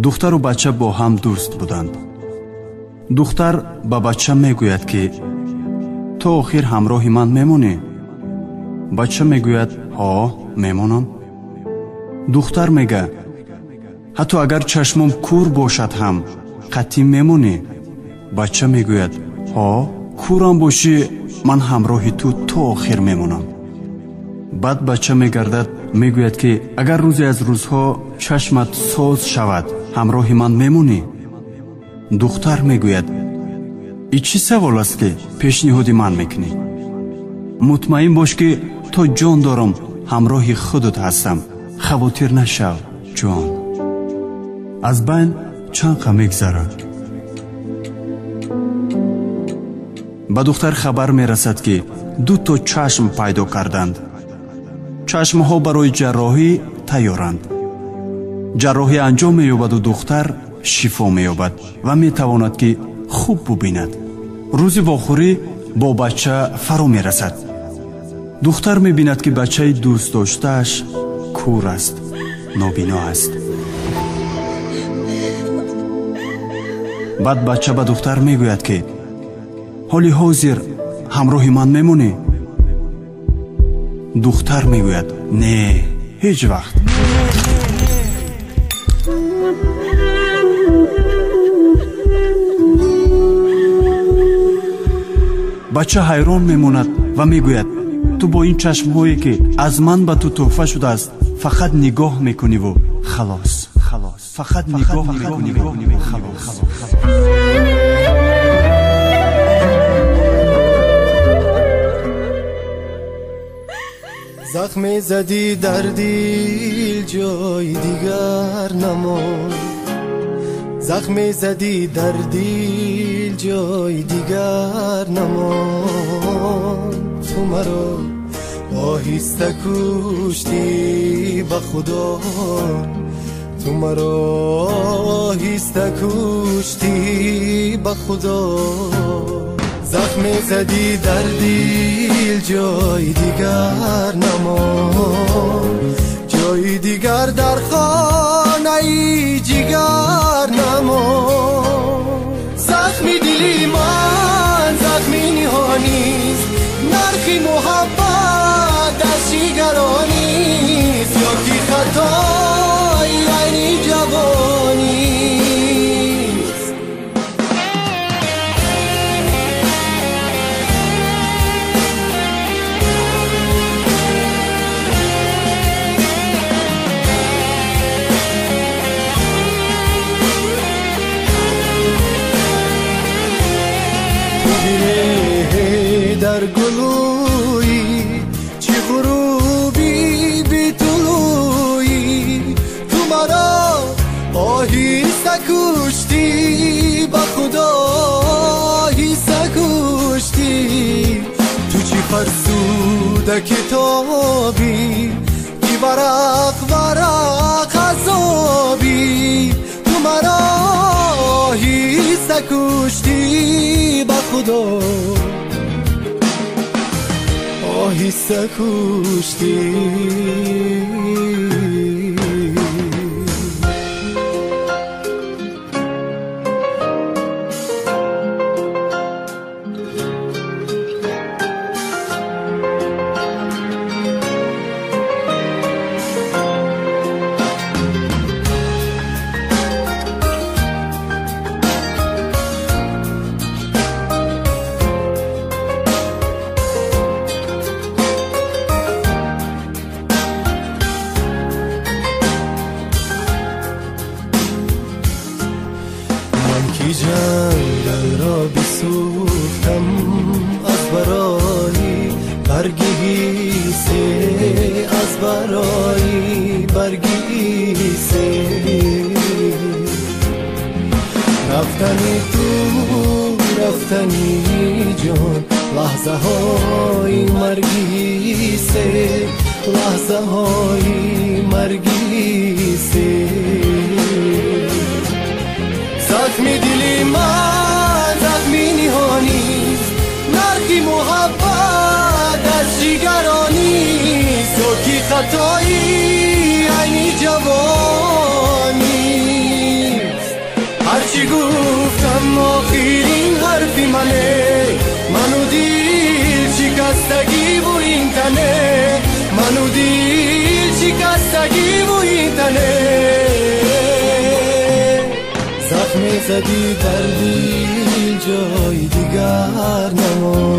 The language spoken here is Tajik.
Духтару бача бо ҳам дӯст буданд. Духтар ба бача мегӯяд, ки то охир ҳамроҳи ман мемонӣ? Бача мегӯяд: ҳо, мемонам. Духтар мега: ҳатто агар чашмом кур бошад ҳам қатъӣ мемонӣ? Бача мегӯяд: ҳо, курам бошӣ, ман ҳамроҳи ту то охир мемонам. Баъд бача мегардад, мегӯяд, ки агар рӯзе аз рӯзҳо чашмат соз шавад, ҳамроҳи ман мемонӣ? Духтар мегӯяд: и чӣ савол аст, ки пешниҳоди ман мекунӣ? Мутмаин бош, ки то ҷон дорам ҳамроҳи худат ҳастам. Хавотир нашав, ҷон. Аз байн чанд қа мегзарад. Ба духтар хабар мерасад, ки ду то чашм пайдо карданд. Чашмҳо барои ҷарроҳӣ тайёранд. Ҷарроҳӣ анҷом меёбаду духтар шифо меёбад ва метавонад, ки хуб бубинад. Рӯзи вохӯрӣ бо бача фаро мерасад. Духтар мебинад, ки бачаи дӯстдоштааш кур аст, нобино аст. Баъд бача ба духтар мегӯяд, ки ҳоли ҳозир ҳамроҳи ман мемонӣ? Духтар мегӯяд: не, ҳеҷ вақт. Бача ҳайрон мемонад ва мегӯяд: ту бо ин чашмҳое, ки аз ман ба ту тӯҳфа шудааст, фақат нигоҳ мекуниву халос. Фақат нигоҳ мекуниву халос. Захме задӣ дар дил, ҷои дигар намонд. Захме задӣ дар дил, ҷои дигар намонд. Ту маро оҳиста куштӣ, ба Худо. Ту маро оҳиста куштӣ, ба Худо. Захме задӣ дар дил, ҷои дигар намонд. Ҷои дигар дар хонаи ҷигар намонд. Захми дили ман захми ниҳонист, нархи муҳаббат дар ҷигаронист. Ё ки хатои айни ҷавонист. Дар гулӯи чӣ ғуруби битулӯи, ту маро оҳиста куштӣ, ба Худо оҳиста куштӣ. Ту чӣ фарсуда китобӣ, ки варақ варақ азобӣ. Ту маро оҳиста куштӣ, ба Худо оҳиста куштӣ. Ки ҷангалро бисӯхтам аз барои барги ҳисе, аз барои барги ҳисе. Рафтани ту, рафтани ҷон, лаҳзаҳои марги ҳисе, лаҳзаҳои марги ҳисе. Захми дили ман захми ниҳонист, нархи муҳаббат аз ҷигаронист. Ё ки хатои айни ҷавонист. Зиндагиву ин тане захме задӣ дар дил, ҷои дигар намонд.